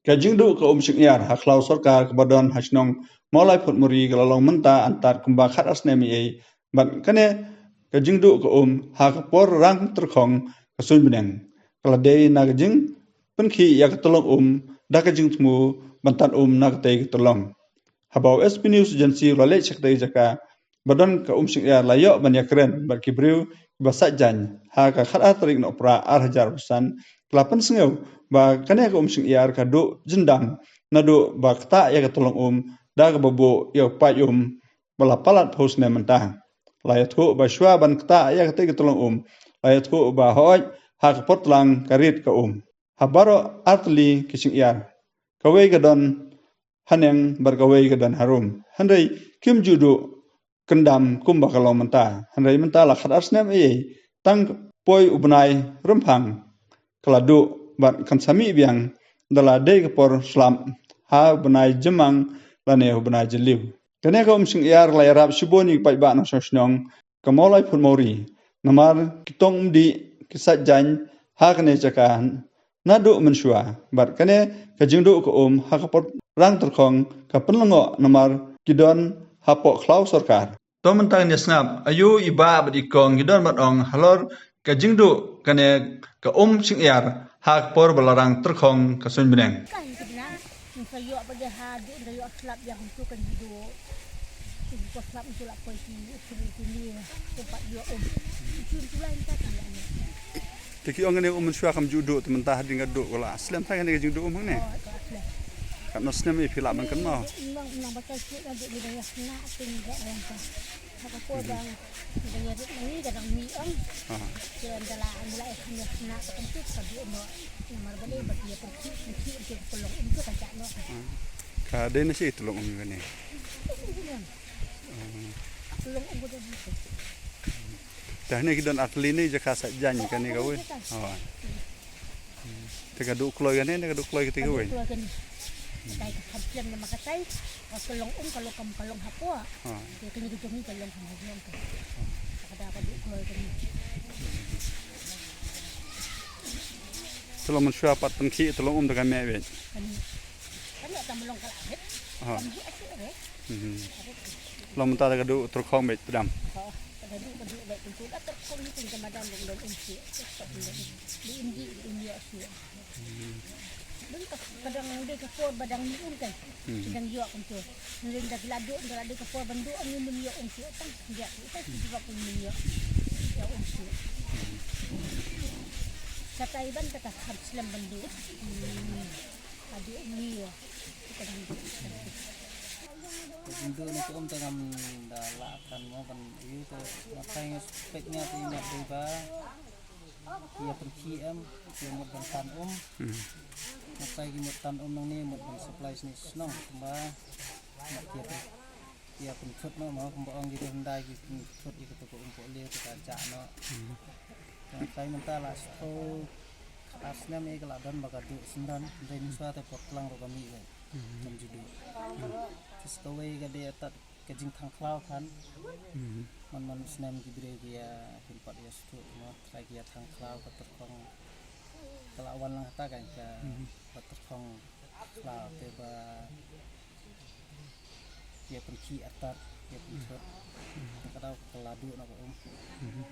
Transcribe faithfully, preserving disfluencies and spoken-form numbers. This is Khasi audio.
Ka jingduh ka um shyngiar ha khlaw sorkar kaba don ha shnong Mawlai Phutmori ka la long mynta antad kumba khatar snem ei ei, bad kane ka jingduh ka um ha ka por rang tyrkhong ka suiñ bneng ka la dei na ka jingpynkhih ïa ka tyllong um da ka jingthmu ban tad um na katei ka tyllong. Haba u S B News Agency u la leit sha katei ka jaka ba don ka um shyngiar, la ïoh ban ïakren bad ki briew kiba sait jaiñ ha ka khatar tarik Nohprah ar hajar arphew san, ki la pynsngew ba kane ka um shyngiar ka duh jyndam naduh ba ktah ïa ka tyllong um da kaba buh ïa u paip um ba la palat phew snem mynta. La ïathuh ba shuwa ban ktah ïa katei ka tyllong um, la ïathuh ba hooid ha ka por tlang ka rit ka um ha baroh artylli ki shyngiar. Kawei ka don haneng bad kawei ka don harum, hynrei kim ju duh kyndam kumba ka long mynta. Hynrei mynta la khatar snem ei ei, tang poi u bnai Rymphang ka la duh bad kan sa mih biang da la dei ka por slap ha u bnai Jymmang lane u bnai Jylliew. Kane ka um shyngiar la ïarap shibun ïa ki paidbah nongshong shnong ka Mawlai Phutmori, namar ki tong umdih ki sait jaiñ ha kane jaka naduh mynshuwa, bad kane ka jingduh ka um ha ka por rang tyrkhong ka pynlyngngoh namar ki don hapoh khlaw sorkar. To mynta ngin ïa sngap aïu i bah bad i kong ki don ban ong halor ka jingduh kane ka um shyngiar ha ka por ba la rang tyrkhong ka suiñ bneng. Kan kena, nsa ïoh ba dei ha duh nda ïoh slap ïa kumtu kan jiduh. Kumtu slap kumtu la poi ki, ki, ki ni, kumpat ïoh um. Kumtu lai nta kan ïa ni. Te ki ong kane um mynshuwa kam ju duh, te mynta hadien ka duh, ka la slem tang kane ka jingduh um hangne. Oh, ka slem. Katno snem ïa phi lah ban kynmaw? Nang, nang ba ka shu na duh ni da ïa na ting da ong ka. Ka ko dang, dang ïa rit nang ni ka dang mi ong. Ah. Ke ong da la, ong la eh kane na ka kumtu ka duh no. Namar ba le ba ki ïa pynkhih, pynkhih, pynkhih, pynkhih, ka jaka no. Ah. Ka dei na shi tyllong um kane. Tyllong um. Ah. Tyllong um ko dei. Te hangne ki don artylli ne jaka sait jaiñ kane kawei. Oh. Te ka duh kloi kane ne ka duh kloi kata kawei. Kloi kane. Katai ka kham slem namar katai ka long um ka long kam ka long hapoh. Oh. Te kane ka jong ka long kam ka long ka. Ka da ka duh kloi kane. Te long mynshuwa pat pynkhih te long um da ka meh beit. Kane. Kane tam long ka la beit. Oh. Kam ji asu re. Mhm. Long mynta da ka duh tyrkhong beit pdam. Oh, ka da duh ka duh beit pyntu da tyrkhong ni pun ka madan dong dong um shi. Di indi di indi shi. Dun ka kadang dei ka por ba dang ni um kai. Hmm. Dang ïoh kumtu. Ngi da ki la duh da la dei ka por ban duh ngi nim ïoh um shi tang. Ïa ita shi ba pun nim ïoh. Ïoh um shi. Kata iban kata kham slem ban duh. Hmm. Ka duh um ïa. Ka dang duh. Ka jingduh na ka um te ngam da lah kan mo ban ïoh ka. Nga tharai nga suspek nga te nga dei ba ki ïa pynkhih em, ki ïa mut ban tan um. Hmm. Nga tharai ki mut tan um nangne mut ban supply sni shnong kumba. Nga ki ïa pyn-, ki ïa pynthut noh mo kumba ong ki te hyndai ki pynthut ïa kata ka um poh lieh kata ka jah noh. Hmm. Nga tharai mynta la shu ar snem ïa ka la don ba ka duh syndon, hynrei mynshuwa te por tlang ruh ka mih beit. Hmm. Kam ju duh. Hmm. Te sa kawei ka dei tat ka jingthang khlaw than. Mhm. Man man u snem ki briew ki ïa pynpat ïa sdang mo, trai ki ïa thang khlaw ka tyrkhong. Ka la wan lang hata kan ka, mhm, ka tyrkhong khlaw te ba ïa pynkhih artat, ïa pynkhih. Mhm. Ka daw ka la duh na ka um. Mhm.